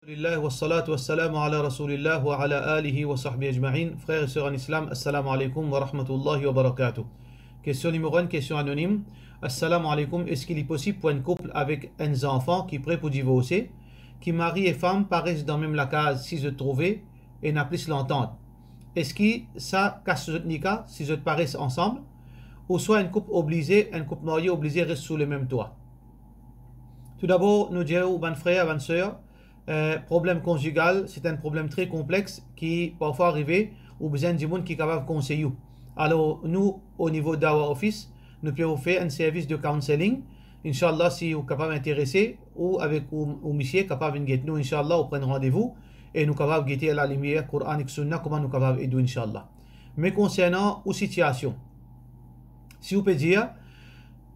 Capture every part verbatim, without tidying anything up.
Alhamdulillah, wassalatu wassalamu ala Rasoulillah wa ala alihi wa sahbihi ajmain. Frer e ser an Islam, assalamu alaikum wa rahmatullahi wa barakatuh. Kestion nimero enn, kestion anonim. Assalamu alaikum, eski li posib pou enn koup avek enn zanfan ki pre pou divorse, ki mari e fam pa res dan mem lakaz si zot trouve ena plis lantant? Eski sa kas zot nika si zot pa res ansam? Ouswa enn koup oblize, enn koup marye oblize res sou lemem twa? Toudabor, nou dir ou bann frer, bann ser, eh, problem konzigal, se enn problem tre konplex ki parfwa arive, ou bizin enn dimoun ki kapav konsey ou. Alor, nou, o nivo Dawah Office, nou pe ofer enn servis de counselling. Inshallah, si ou kapav interese, ou avek ou, ou misie kapav vinn get nou, inshallah, ou pran randevou, e nou kapav gete a lalimier Koran ek Sunna, kouma nou kapav ed ou, inshallah. Me konsernan ou sitiasion, si ou pe dir,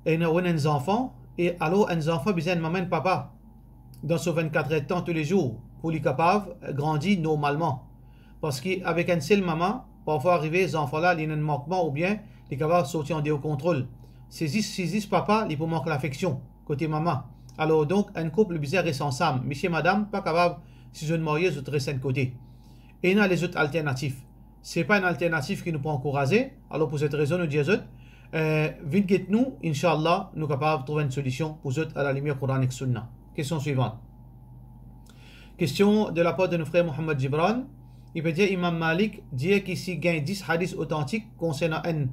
ena ou ena enn zanfan, e alor enn zanfan bizin enn mama, enn papa, dan so vennkat er tan toulezour, pou li kapav grandi normalman. Parski avek enn sel mama, parfwa arive zanfan la, li ena enn mankman oubien li kapav sorti andeor kontrol. Se zis, se zis papa, li pou mank lafeksion kote mama. Alor donk, enn koup li bizin res ansam. Misie, madam, pa kapav, si zot marye, zot res enn kote. Ena lezot alternatif. Se pa enn alternatif ki nou pou ankouraze. Alor, pou set rezon, nou dir zot, eh, vinn get nou, inshallah, nou kapav trouv enn solision pou zot a lalimier Koran ek Sunna. Kestion swivan. Kestion de lapar de nou frer Mohammad Gibran. Li pe dir, Imam Malik dir ki si gagn dis hadis otantik konsernan enn,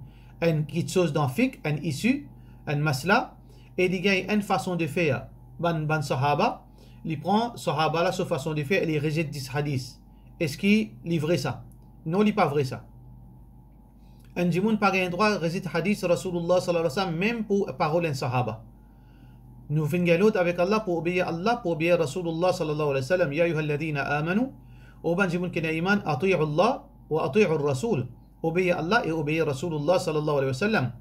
enn kiksoz dan fiqh, enn issue, enn masla, e li gagn enn fason de fer bann, bann sahaba, li pran sahaba la so fason de fer e li rezet dis hadis. Eski li vre sa? Non, li pa vre sa. Enn dimoun pa gagn drwa rezet hadis Rasoulillah sallallahu alayhi wa sallam, mem pou parol enn sahaba. Nou finn gagn lord avek Allah pou obeir Allah, pou obeir Rasoulillah sallallahu alayhi wa sallam. Ya ayyuhalladhina amanu, o bann dimoun ki ena iman, ati'u Allah wa ati'u Rasoul. Obeir Allah e obeir Rasoulillah sallallahu alayhi wa sallam.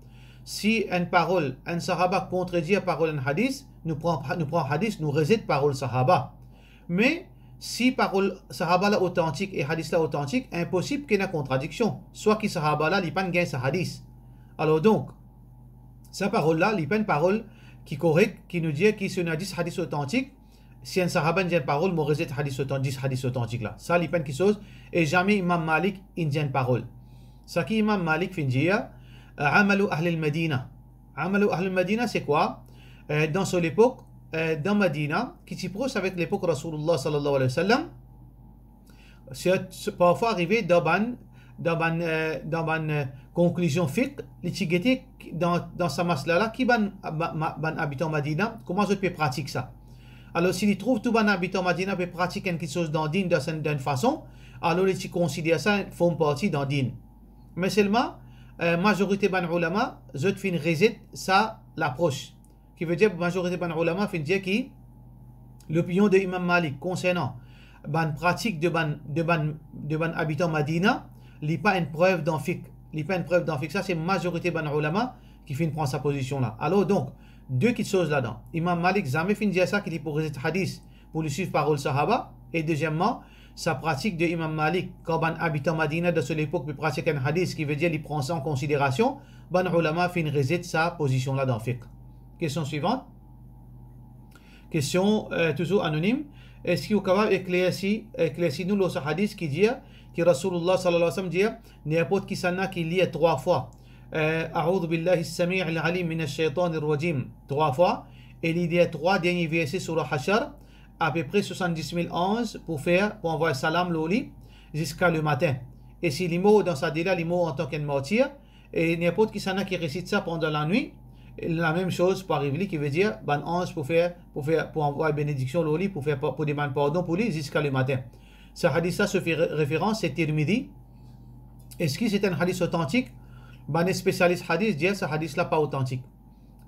Si enn parol enn sahaba kontredir parol enn hadis, nou pran, nou pran hadis, nou rezet parol sahaba. Me si parol sahaba la otantik e hadis la otantik, inposib ki ena kontradiksion, swa ki sahaba la li pa'nn gagn sa hadis. Alor donk, sa parol la, li pa enn parol ki korek, ki nou dir ki si ena dis hadis otantik, si enn sahaba inn dir enn parol, mo rezet hadis otan-, dis hadis otantik la. Sa li pa enn kiksoz, e zame Imam Malik inn dir enn parol. Seki Imam Malik finn dir, amalu ahlil Madina. Amalu ahlil Madina, se kwa? Eh, dan so lepok, eh, dan Madina, ki ti pros avek lepok Rasoulillah sallallahu alayhi wa sallam, se, se parfwa arive dan bann, dan bann, eh, dan bann, eh, konklizion fiqh, li ti gete dan, dan sa masla la, ki bann, ba-, ma-, bann abitan Madina, kouma zot pe pratik sa. Alor, si li trouv tou bann abitan Madina pe pratik enn kiksoz dan din dan sa, dan enn fason, alor li ti konsider sa form parti dan din. Me selman, eh, mazorite bann oulama, zot finn rezet sa lapros. Ki vedir, mazorite bann oulama finn dir ki lopinion de Imam Malik konsernan bann pratik de bann, de bann, de bann abitan Madina, li pa enn prev dan fiqh. Li pa enn prev dan fiqh. Sa, se mazorite bann oulama ki finn pran sa pozision la. Alor, donk, de kiksoz ladan. Imam Malik zame finn dir sa, ki li pou rezet hadis pou li swiv parol sahaba. E dezieman, sa pratik de Imam Malik, kan bann abitan Madina dan so lepok pe pratik enn hadis, ki vedir li pran sa an konsiderasion, bann oulama finn rezet sa pozision la dan fiqh. Kestion swivan. Kestion, eh, touzour anonim. Eski ou kapav eklersi, eklersi nou lor sa hadis ki dir, ki Rasoulillah sallallahu alayhi wa sallam dir, ninport kisannla ki lir trwa fwa, eh, A'udhu billahi sami'il alim minash shaytanir rajim, trwa fwa, e li lir trwa dernie verse Sourah Hashar, apepre swasanndis mil anz pou fer, pou anvway salam lor li ziska lematin. E si li mor dan sa de la, li mor antan ki enn martir, e ninport kisannla ki resit sa pandan lanwit, lamem soz pou ariv li, ki vedir bann anz pou fer, pou fer, pou anvway benediksion lor li, pou fer pa-, pou demann pardon pou li ziska lematin. Sa hadis la, so fer re-, referans, se Tirmidhi. Eski se enn hadis otantik? Bann spesialis hadis dir sa hadis la pa otantik.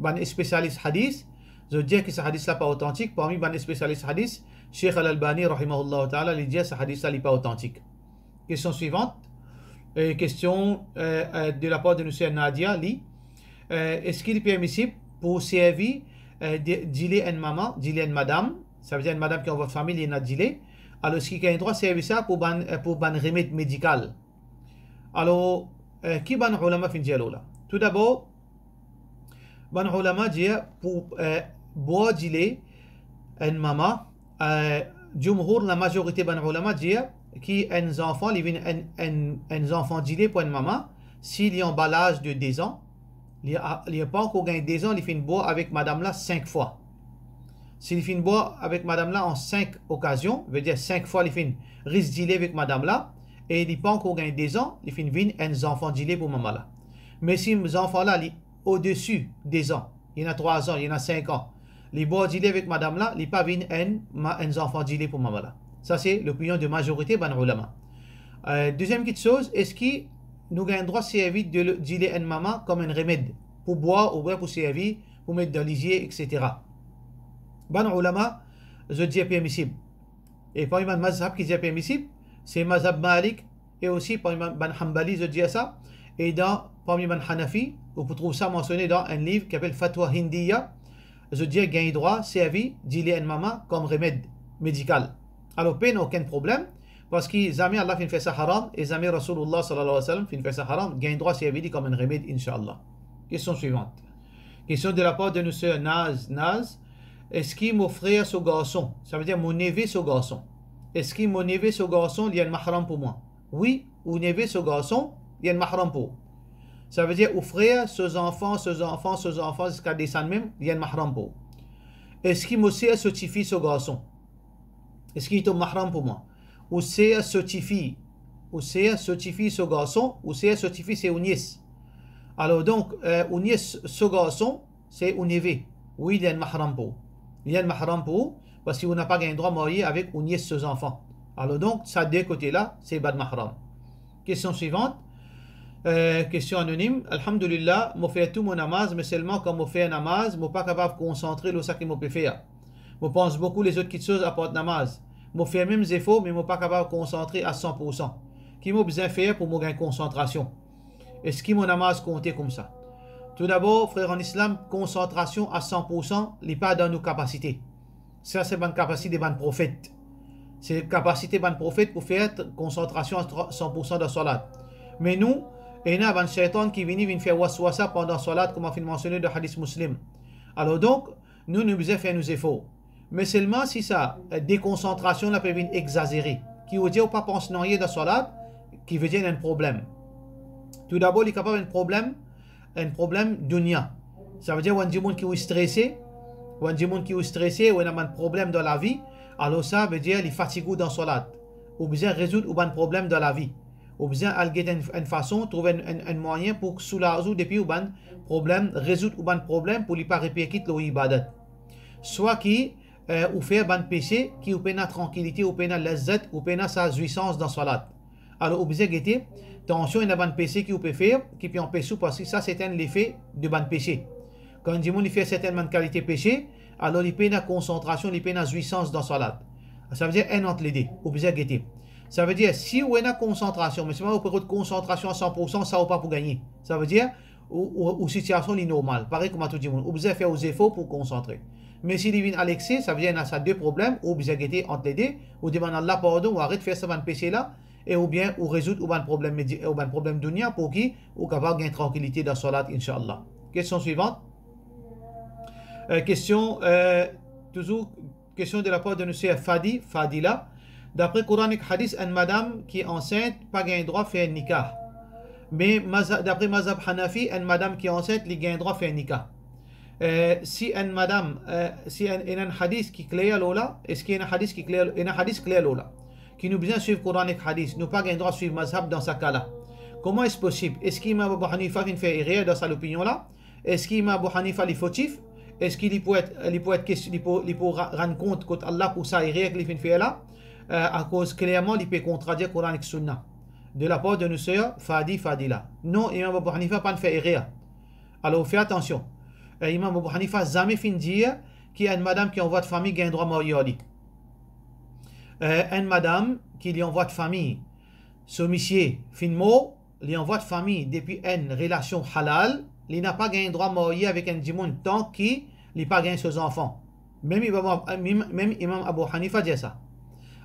Bann spesialis hadis, zot dir ki sa hadis la pa otantik. Parmi bann spesialis hadis, Sheikh Al-Albani, rahimahullah ta'ala, li dir sa hadis la, li pa otantik. Kestion swivan. Eh, kestion, eh, eh, de lapar de nou ser Nadia, li, eh, eski li permisib pou servi, eh, de, dile enn mama, dile enn madam, savedir enn madam ki anvwar fami, li ena dile, alor eski li gagn drwa servi sa pou bann, eh, pou bann remed medikal? Alor, eh, ki bann oulama finn dir lor la? Toudabor, bann oulama dir pou, eh, bwar dile enn mama, eh, Jumhur, lamazorite bann oulama dir ki enn zanfan, li vinn enn, enn, enn zanfan dile pou enn mama, si li anba laz de de zan, li a, li pa ankor gagn de zan, li finn bwar avek madam la sink fwa. Si li finn bwar avek madam la an sink okazion, vedir sink fwa li finn ris dile avek madam la, e li pa ankor gagn de zan, li finn vinn enn zanfan dile pou mama la. Me si zanfan la, li odesi de zan, li ena trwa zan, li ena sink an, li bwar dile avek madam la, li pa vinn enn, ma-, enn zanfan dile pou mama la. Sa se lopinion de mazorite bann oulama. Eh, deziem kiksoz, eski nou gagn drwa servi de le-, dile enn mama kom enn remed pou bwar oubien pou servi, pou met dan lizie, etsetera? Bann oulama, zot dir permisib. E parmi bann mazhab ki dir permisib, se mazhab Malik, e osi parmi bann, bann Hanbali, zot dir sa, e dan, parmi bann Hanafi, ou pou trouv sa mansione dan enn liv ki apel Fatwa Hindiya, zot dir gagn drwa servi dile enn mama kom remed medikal. Alor, pena okenn problem, parski zame Allah finn fer sa haram, e zame Rasoulillah sallallahu alayhi wa sallam finn fer sa haram, gagn drwa servi li kom enn remed, inshallah. Kestion swivant. Kestion de lapar de nou ser Naz. Naz, eski mo frer so garson, savedir mo neve so garson, eski mo neve so garson, li enn mahram pou mwa? Wi, ou neve so garson, li enn mahram pou ou. Savedir ou frer so zanfan, so zanfan, so zanfan, ziska desann mem, li enn mahram pou ou. Eski mo ser so tifi so garson, eski li tom mahram pou mwa? Ou ser so tifi, ou ser so tifi so garson, ou ser so tifi se ou nies. Alor donk, eh, ou nies so garson, se ou neve. Wi, li enn mahram pou ou. Li enn mahram pou ou, parski ou napa gagn drwa marye avek ou nies so zanfan. Alor donk, sa de kote la, se bann mahram. Kestion swivant. Eh, kestion anonim. Alhamdulillah, mo fer tou mo namaz, me selman kan mo fer namaz, mo pa kapav konsantre lor seki mo pe fer. Mo pans boukou lezot kiksoz apar namaz. Mo fer mem zefor, me mo pa kapav konsantre a san pou san. Ki mo bizin fer pou mo gagn konsantrasion? Eski mo namaz konte koumsa? Toudabor, frer an Islam, konsantrasion a san pou san, li pa dan nou kapasite. Sa se bann kapasite bann profet. Se kapasite bann profet pou fer t-, konsantrasion a tro-, san pou san dan swalat. Me nou, ena bann seytan ki vini, vinn fer waswasa pandan swalat, kouma finn mansione dan hadis Muslim. Alor donk, nou, nou bizin fer nou zefor. Me selman si sa, eh, dekonsantrasion la pe vinn egzazere, ki vedir ou pa pans nanye dan swalat, ki vedir ena enn problem. Toudabor, li kapav enn problem, enn problem dunya. Savedir ou enn dimoun ki ou strese, ou enn dimoun ki ou strese, ou ena bann problem dan lavi, alor sa vedir li fatig ou dan swalat. Ou bizin rezoud ou bann problem dan lavi. Ou bizin al get enn, enn fason, trouv enn, enn, enn mwayin pou soulaz ou depi ou bann problem, rezoud ou bann problem pou li pa reperkit lor ibadat. Swa ki, eh, ou fer bann pese ki ou pena trankilite, ou pena lazat, ou pena sa zwisans dan swalat. Alor ou bizin gete, tansion ena bann pese ki ou pe fer, ki pe anpes ou, parski sa se enn lefe de bann pese. Kan enn dimoun li fer sertenn bann kalite pese, alor li pena konsantrasion, li pena zwisans dan swalat. Savedir enn ant lede, ou bizin gete. Savedir si ou ena konsantrasion, me selman ou pe rod konsantrasion a san pou san, sa ou pa pou gagne. Savedir ou, ou, ou sitiasion li normal, parey kouma tou dimoun. Ou bizin fer ou zefor pou konsantre. Me si li vinn alekse, savedir ena sa de problem, ou bizin gete ant lede, ou demann Allah pardon, ou aret fer sa bann pese la, e oubien ou rezoud ou bann problem medi-, ou bann problem dunya pou ki ou kapav gagn trankilite dan swalat, inshallah. Kestion swivant. Eh, kestion, eh, touzour kestion de lapar de nou ser Fadi, Fadila. Dapre Koran ek hadis, enn madam ki ansint pa gagn drwa fer nikah. Me maza-, dapre mazhab Hanafi, enn madam ki ansint, li gagn drwa fer nikah. Eh, si enn madam, eh, si enn, ena enn hadis ki kler lor la, eski ena hadis ki kler, ena hadis kler lor la? Ki nou bizin swiv Koran ek hadis, nou pa gagn drwa swiv mazhab dan sa ka la. Kouma eski posib? Eski Imam Abu Hanifa finn fer erer dan sa lopinion la? Eski Imam Abu Hanifa li fotif? Eski li pou et, li pou et kes-, li pou, li pou ra-, rann kont kot Allah pou sa erer ki li finn fer la? Eh, akoz klerman li pe kontradir Koran ek Sunna. De lapar de nou ser Fadi, Fadila. Non, Imam Abu Hanifa pa'nn fer erer. Alor, fer atansion. Eh, Imam Abu Hanifa zame finn dir ki enn madam ki anvwat fami gagn drwa marye ar li. Eh, enn madam ki li anvwat fami, so misie finn mor, li anvwat fami depi enn relasion halal, li napa gagn drwa marye avek enn dimoun tan ki li pa gagn so zanfan. Mem Imam, mem, mem Imam Abu Hanifa dir sa.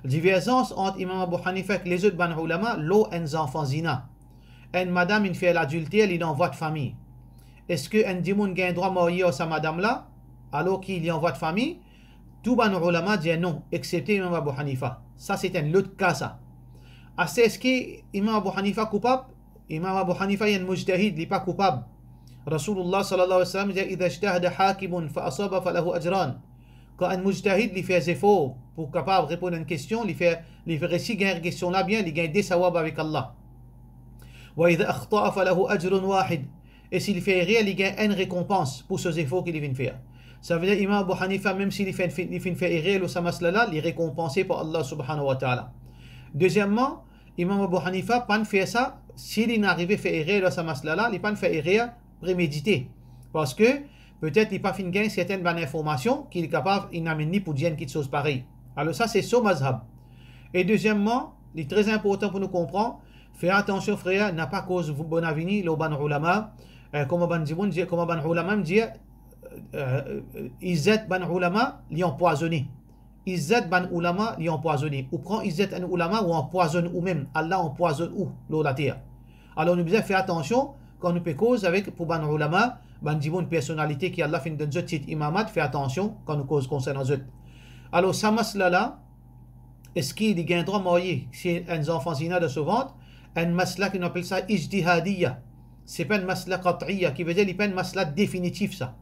Diverzans ant Imam Abu Hanifa ek lezot bann oulama lor enn zanfan zina. Enn madam inn fer ladilter, li anvwat fami. Eski enn dimoun gagn drwa marye ar sa madam la, alor ki li anvwat fami? Tou bann oulama dir non, exsepte Imam Abu Hanifa. Sa se enn lot ka sa. Aster eski Imam Abu Hanifa koupab? Imam Abu Hanifa li enn mujtahid, li pa koupab. Rasoulullah sallallahu alayhi wa sallam dir, "Idha ijtahada hakimun fa asaba falahu ajran." Kan enn mujtahid li fer zefor pou kapav reponn enn kestion, li fer, li fer resi gagn kestion la bien, li gagn de sawab avek Allah. "Wa idha akhta'a falahu ajrun wahid." E si li fer erer, li gagn enn rekonpans pou so zefor ki li finn fer. Savedir Imam Abu Hanifa, mem si li finn, li finn fer erer lor sa masla la, li rekonpanse par Allah subhanahu wa ta'ala. Dezieman, Imam Abu Hanifa pa'nn fer sa, si li arive fer erer lor sa masla la, li pa'nn fer erer premedite. Parski petet li pa finn gagn sertenn bann informasion ki li kapav inn amenn li pou dir enn kiksoz parey. Alor sa se so mazhab. E dezieman, li tre inportan pou nou konpran, fer atansion frer, napa koz bonavini lor bann oulama, eh, kouma bann dimoun dir, kouma bann oulama dir, eh, eh, izet bann oulama, li anpwazone. Izet bann oulama, li anpwazone. Ou pran izet enn oulama, ou anpwazonn oumem. Allah anpwazonn ou lor later. Alor nou bizin fer atansion kan nou pe koz avek, pou bann oulama, bann dimoun personalite ki Allah finn donn zot tit imamat, fer atansion kan nou koz konsernan zot. Alor sa masla la, eski li gagn drwa marye si enn zanfan zina dan so vant? Enn masla ki nou apel sa ijtihadiya. Se pa enn masla qat'iya, ki vedir li pa enn masla definitif sa.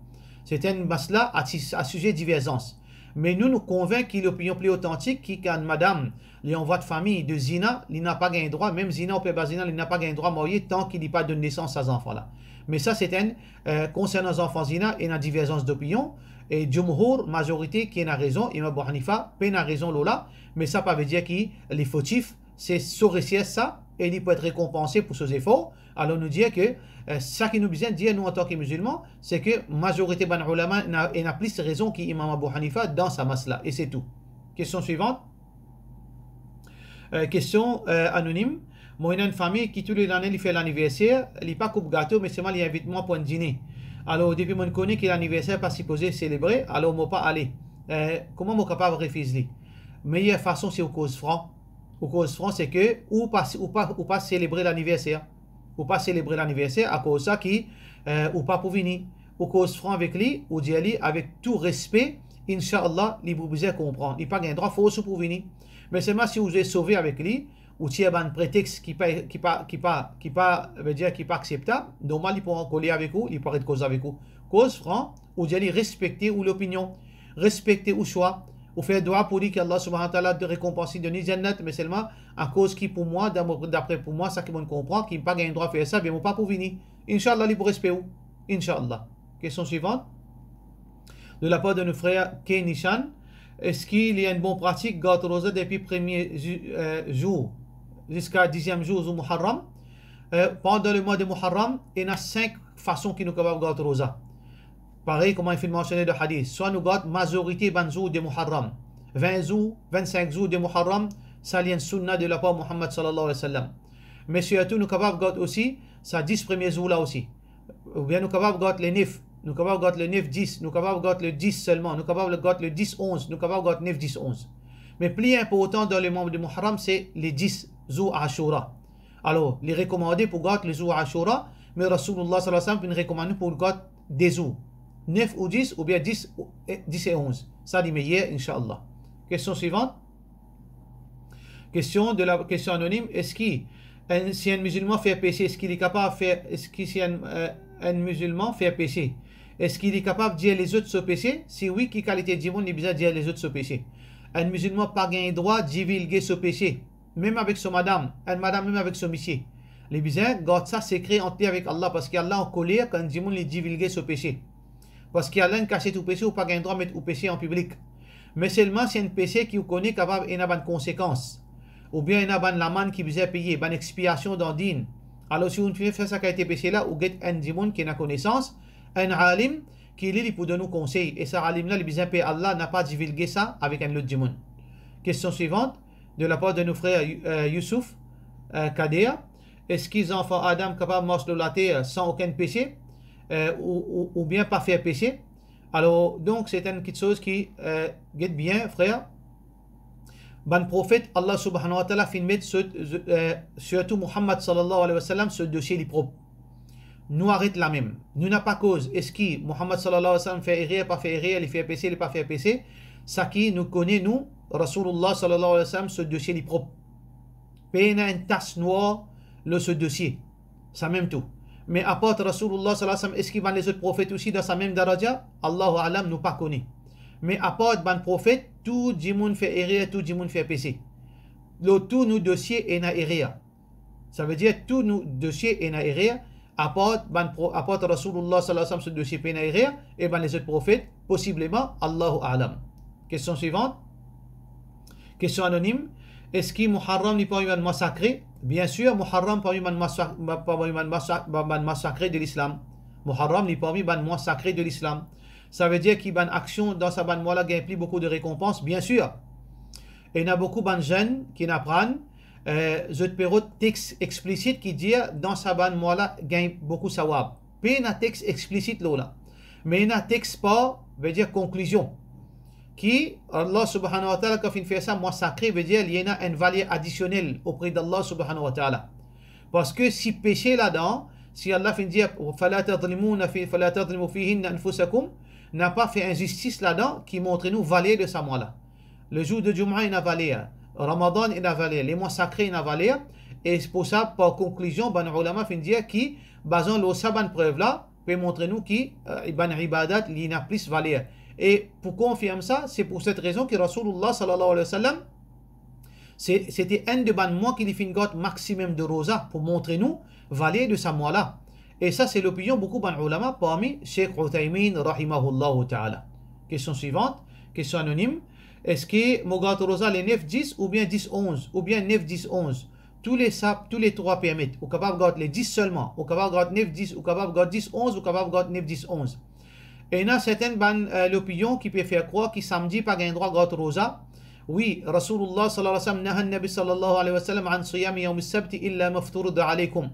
Se enn masla a ti-, a size diverzans. Me nou, nou konvink ki lopinion pli otantik ki kan madam li an vwa de fami de zina, li napa gagn drwa, mem zina ou pa zina, li napa gagn drwa marye tan ki li pa donn nesans sa zanfan la. Me sa se enn, eh, konsernan zanfan zina, ena diverzans dopinion, e djumhour, mazorite ki ena rezon, Imam Abu Hanifa pena rezon lor la, me sa pa vedir ki li fotif, se so resers sa, e li pou et rekonpanse pou so zefor. Alor nou dir ke, eh, sa ki nou bizin dir nou antan ki mizilman, se ke mazorite bann oulama ena, ena plis rezon ki Imam Abu Hanifa dan sa masla, e se tou. Kestion swivant. Eh, kestion, eh, anonim. Mo ena enn fami ki tou le lane li fer laniverser, li pa koup gato, me selman li invit mwa pou enn dine. Alor, depi monn kone ki laniverser pa sipoze selebre, alor mo pa ale. Eh, kouma mo kapav refiz li? Meyer fason se ou koz fran. Ou koz fran, se ke ou pa, ou pa, ou pa selebre laniverser. Ou pa selebre laniverser, akoz sa ki, eh, ou pa pou vini. Ou koz fran avek li, ou dir li avek tou respe, inshallah, li pou bizin konpran. Li pa gagn drwa fors ou pou vini. Me selman si ou zwe sove avek li, ou tir bann pretex ki pa, ki pa, ki pa, ki pa, vedir ki pa akseptab, normal li pou ankole avek ou, li pou aret koz avek ou. Koz fran, ou dir li respekte ou lopinion, respekte ou swa, ou fer dwa pou li ki Allah subhanahu wa ta'ala rekonpanse li, donn li jannat, me selman akoz ki pou mwa, dapre, dapre pou mwa, sa ki monn konpran, ki pa gagn drwa fer sa, be mo pa pou vini. Inshallah, li pou respe ou. Inshallah. Kestion swivant. De lapar de nou frer K Nishan, eski li enn bon pratik gard roza depi premie zi-, eh, zour ziska diziem zour, zour Muharram? Eh, pandan lemwa de Muharram, ena sink fason ki nou kapav gard roza. Parey kouma finn mansione dan hadis, swa nou gard mazorite bann zour de Muharram, vin zour, vinn-sink zour de Muharram, sa li enn sunna de lapar Muhammad sallallahu alayhi wa sallam. Me sirtou nou kapav gard osi sa dis premie zour la osi. Oubien nou kapav gard le nef, nou kapav gard le nef dis, nou kapav gard le dis selman, nou kapav gard le dis onz, nou kapav gard nef dis onz. Me pli inportan dan lemwa de Muharram se le dis, zour Ashura. Alor, li rekomande pou gard le zour Ashura, me Rasoulullah sallallahu alayhi wa sallam finn rekomann nou pou gard de zour, nef ou dis, oubien dis, eh, dis e onz. Sa li meyer, inshallah. Kestion swivant. Kestion de la, kestion anonim, eski enn, si enn mizilman fer pese, eski li kapav fer, eski si enn, eh, enn mizilman fer pese, eski li kapav dir lezot so pese? Si wi, ki kalite dimoun li bizin dir lezot so pese? Enn mizilman pa gagn drwa divilge so pese, mem avek so madam, enn madam mem avek so misie. Li bizin gard sa sekre ant li avek Allah, parski Allah ankoler kan enn dimoun li divilge so pese. Parski Allah inn kasiet ou pese, ou pa gagn drwa met ou pese an piblik. Me selman si enn pese ki ou kone kapav ena bann konsekans, oubien ena bann lamann ki bizin peye, bann expiasion dan din. Alor si ou finn fer sa kalite pese la, ou get enn dimoun ki ena konesans, enn alim, ki li, li pou donn ou konsey, e sa alim la, li bizin per Allah, napa divilge sa avek enn lot dimoun. Kestion swivant, de lapar de nou frer, eh, Youssouf, eh, Kader, eski zanfan Adam kapav mars lor later san okenn pese, eh, ou, ou, oubien pa fer pese? Alor, donk, se enn kiksoz ki, eh, get bien, frer. Bann profet, Allah subhanahu wa ta'ala finn met so, eh, sirtou Muhammad sallallahu alayhi wa sallam, so dosie li prop. Nou aret la mem. Nou napa koz eski Muhammad sallallahu alayhi wa sallam fer erer, pa fer erer, li fer pese, li pa fer pese. Seki nou kone nou, Rasoulullah sallallahu alayhi wa sallam, so dosie li prop. Pena enn tas nwar lor so dosie. Samem tou. Me apart Rasoulullah sallallahu alayhi wa sallam, eski bann lezot profet osi dan samem daraja? Allahu a'lam, nou pa kone. Me apart bann profet, tou dimoun fer erer, tou dimoun fer pese. Lor tou nou dosie ena erer. Savedir tou nou dosie ena erer, apart bann pro-, apart Rasoulullah sallallahu alayhi wa sallam, so dosie pena erer, e bann lezot profet, posibleman, Allahu a'lam. Kestion swivant. Kestion anonim. Eski Muharram li parmi bann mwa sakre? Biensir, Muharram parmi bann mwa sa-, parmi bann mwa sa-, bann mwa sakre de Lislam. Muharram li parmi bann mwa sakre de Lislam. Savedir ki bann aksion dan sa bann mwa la gagn pli boukou de rekonpans? Biensir. Ena boukou bann zenn ki inn aprann, eh, zot pe rod text explisit ki dir dan sa bann mwa la gagn boukou sawab. Pena text explisit lor la. Me ena text par, vedir konklizion. Ki Allah subhanahu wa ta'ala, kan finn fer sa mwa sakre, vedir li ena enn valer adisionel opre d'Allah subhanahu wa ta'ala. Parski si pese ladan, si Allah finn dir, "Fala tazlimuna fi, fala tazlimu fihinna anfusakum," napa fer inzistis ladan, ki montre nou valer de sa mwa la. Lezour de Jum'a ena valer, Ramadan ena valer, lemwa sakre ena valer, e se pou sa, par konklizion, bann oulama finn dir ki, bazan lor sa bann prev la, pe montre nou ki, eh, bann ibadat, li ena plis valer. E pou konfirm sa, se pou set rezon ki Rasoulullah sallallahu alayhi wa sallam, se, sete enn de bann mwa ki li finn gard maximum de roza pou montre nou valer de sa mwa la. E sa, se lopinion boukou bann oulama, parmi Sheikh Uthaymin, rahimahullahu ta'ala. Kestion swivant, kestion anonim. Eski mo gard roza le nef dis oubien dis onz, oubien nef dis onz? Tou le sa, tou le trwa permet. Ou kapav gard le dis selman, ou kapav gard nef dis, ou kapav gard dis onz, ou kapav gard nef dis onz. Ena sertin bann, eh, lopinion ki pe fer krwar ki samdi pa gagn drwa gard roza. Wi, Rasoulullah sallallahu alayhi wa sallam, naha Nabi sallallahu alayhi wa sallam an siyami yawmis sabti illa mafturida alaykum.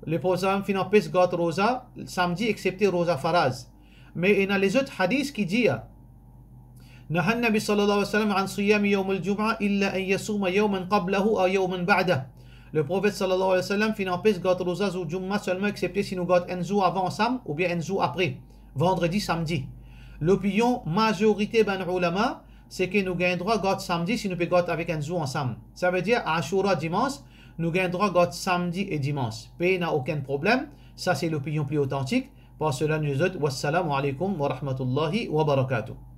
Leprofet finn anpes gard roza samdi, exsepte roza faraz. Me ena lezot hadis ki dir, naha Nabi sallallahu alayhi wa sallam an siyami yawmil jum'a illa an yasuma yawman qablahu aw yawman ba'dah. Leprofet sallallahu alayhi wa sallam finn anpes gard roza zour Jumma selman, exsepte si nou gard enn zour avan ansam oubien enn zour apre, vandredi, samdi. Lopinion mazorite bann oulama, se ki nou gagn drwa gard samdi si nou pe gard avek enn zour ansam. Savedir, Ashura dimans, nou gagn drwa gard samdi e dimans. Pena okenn problem, sa se lopinion pli otantik. Par sela, nou dir zot, wassalamu alaykum wa rahmatullahi wa barakatuh.